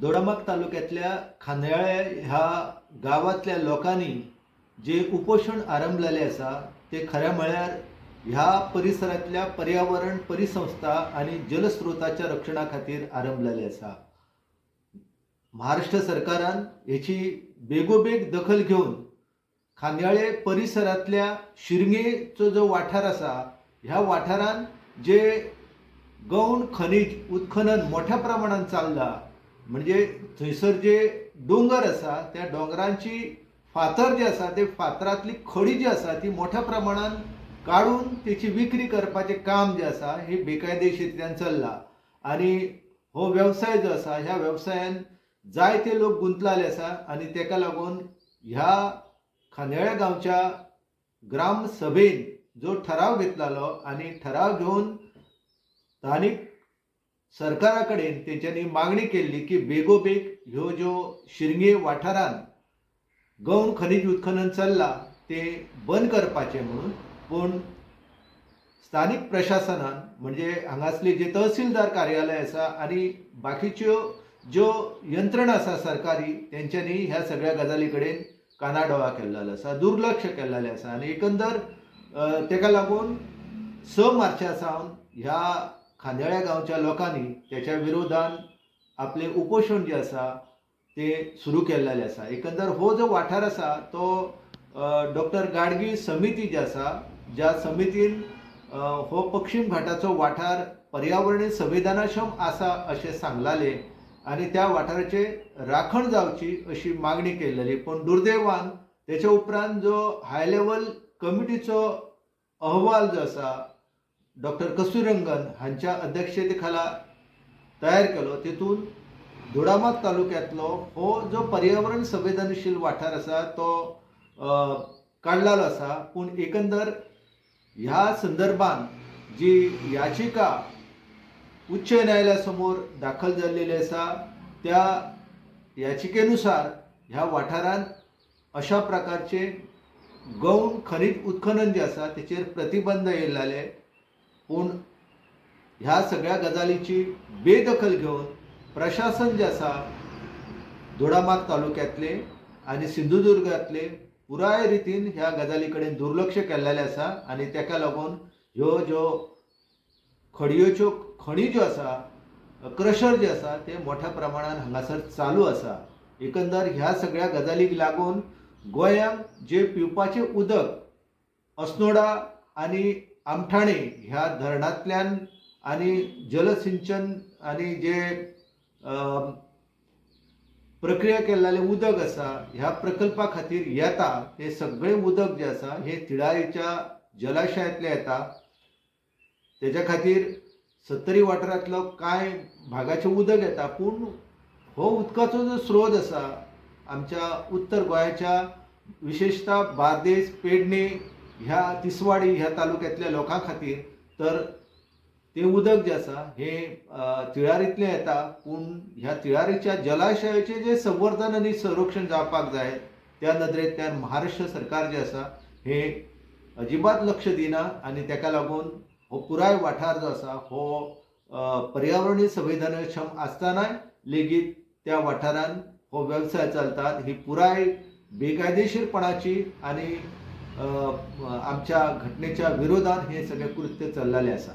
दोडामार्ग तालुक्यातल्या खांद्याळे ह्या गांवांतल्या लोकांनी जे उपोशण आरंभलेलें आसा ते खरें म्हळ्यार ह्या परिसरांतल्या पर्यावरण परिसंस्था आनी जलस्रोताच्या रक्षणा खातीर आरंभलेलें आसा। महाराष्ट्र सरकारान हेची बेगोबेग दखल घेवन खांद्याळे परिसरांतल्या शिरंगेचो जो वाठार आसा ह्या वाठारान जे गौण खनिज उत्खनन मोठ्या प्रमाणान चल्लां, म्हणजे थंयसर जे दोंगर आसा त्या दोंगरांची फातर जे आसा ते फातरांतली खडी जी आसा ती मोठ्या प्रमाणान काडून तेची विक्री करपाचें काम जें आसा हे बेकायदेशीरत्यान चल्लां आनी हो वेवसाय जो आसा ह्या वेवसायान जायते लोक गुंतलेले आसा आनी तेका लागून ह्या खांद्याळे गांवच्या ग्राम सभेन जो ठराव घेतलेलो आनी ठराव घेवन स्थानीक सरकारा कडेन तेंच्यांनी मागणी केल्ली की बेगोबेग ह्यो ज्यो शिरंगे वाठारान गौण खनिज उत्खनन चल्लां ते बंद करपाचें म्हणून। पूण स्थानीक प्रशासनान म्हणजे हांगासले जे तहसीलदार कार्यालय आसा आनी बाकीच्यो ज्यो यंत्रणा आसा सरकारी तेंच्यांनी ह्या सगळ्या गजाली कडेन कानाडोळा केल्लो आसा, दुर्लक्ष केल्लें आसा आनी एकंदर तेका लागून 6 मार्चा सावन ह्या खांद्याळ्या गांवच्या लोकांनी त्याच्या विरोधान आपलें उपोशण जें आसा तें सुरू केल्लें आसा। एकंदर हो जो वाठार आसा तो डॉक्टर गाडगी समिती जी आसा, ज्या समितीन हो पश्चिम घाटाचो वाठार पर्यावरणीय संवेदनाक्षम आसा अशें सांगलालें आनी त्या वाठाराचे राखण जावची अशी मागणी केल्ली। पूण दुर्दैवान तेच्या उपरांत जो हाय लेवल कमिटीचो अहवाल जो आसा डॉक्टर कस्तुरीरंगन हांच्या अध्यक्षते खाला तयार केलो, तेतून दोडामार्ग तालुक्यांतलो हो जो पर्यावरण संवेदनशील वाठार आसा तो काडलेलो आसा। पूण एकंदर ह्या संदर्भान जी याचिका उच्च न्यायालया समोर दाखल जाल्लेली आसा त्या याचिकेनुसार ह्या वाठारान अशा प्रकारचे गौण खनिज उत्खनन जे आसा तेचेर प्रतिबंध येयल्ले। पूण ह्या सगळ्या गजालीची बेदखल घेवन प्रशासन जे आसा दोडामार्ग तालुक्यांतले आनी सिंधुदुर्गांतले पुराय रितीन ह्या गजाली कडेन दुर्लक्ष केल्लें आसा आनी तेका लागून ह्यो ज्यो खडयोच्यो खणी ज्यो आसा, क्रशर जे आसा ते मोठ्या प्रमाणान हांगासर चालू आसा। एकंदर ह्या सगळ्या गजालीक लागून गोंयांक जे पिवपाचें उदक अस्नोडा आनी आमठाणे ह्या धरणांतल्यान आनी जलसिंचन आनी जे प्रक्रिया केल्लें उदक आसा ह्या प्रकल्पा खातीर येता ते सगळें उदक जें आसा हें तिळारीच्या जलाशयांतलें येता। तेज्या खातीर सत्तरी वाठारांतलो कांय भागाचें उदक येता, पूण हो उदकाचो जो स्रोत आसा आमच्या उत्तर गोंयाच्या विशेषतः बार्देस, पेडणे ह्या तिसवाडी ह्या तालुक्यांतल्या लोकां खातीर तर तें उदक जें आसा हें तिळारींतलें येता। पूण ह्या तिळारीच्या जलाशयाचें जें संवर्धन आनी संरक्षण जावपाक जाय त्या नदरेंतल्यान महाराष्ट्र सरकार जें आसा हें अजिबात लक्ष दिना आनी तेका लागून हो पुराय वाठार जो आसा हो पर्यावरणीय संवेदनक्षम आसतनाय लेगीत त्या वाठारान हो वेवसाय चलतात। ही पुराय बेकायदेशीरपणाची आनी आमच्या घटनेच्या विरोधात हे सगळे कृत्य चल्लेलें आसा।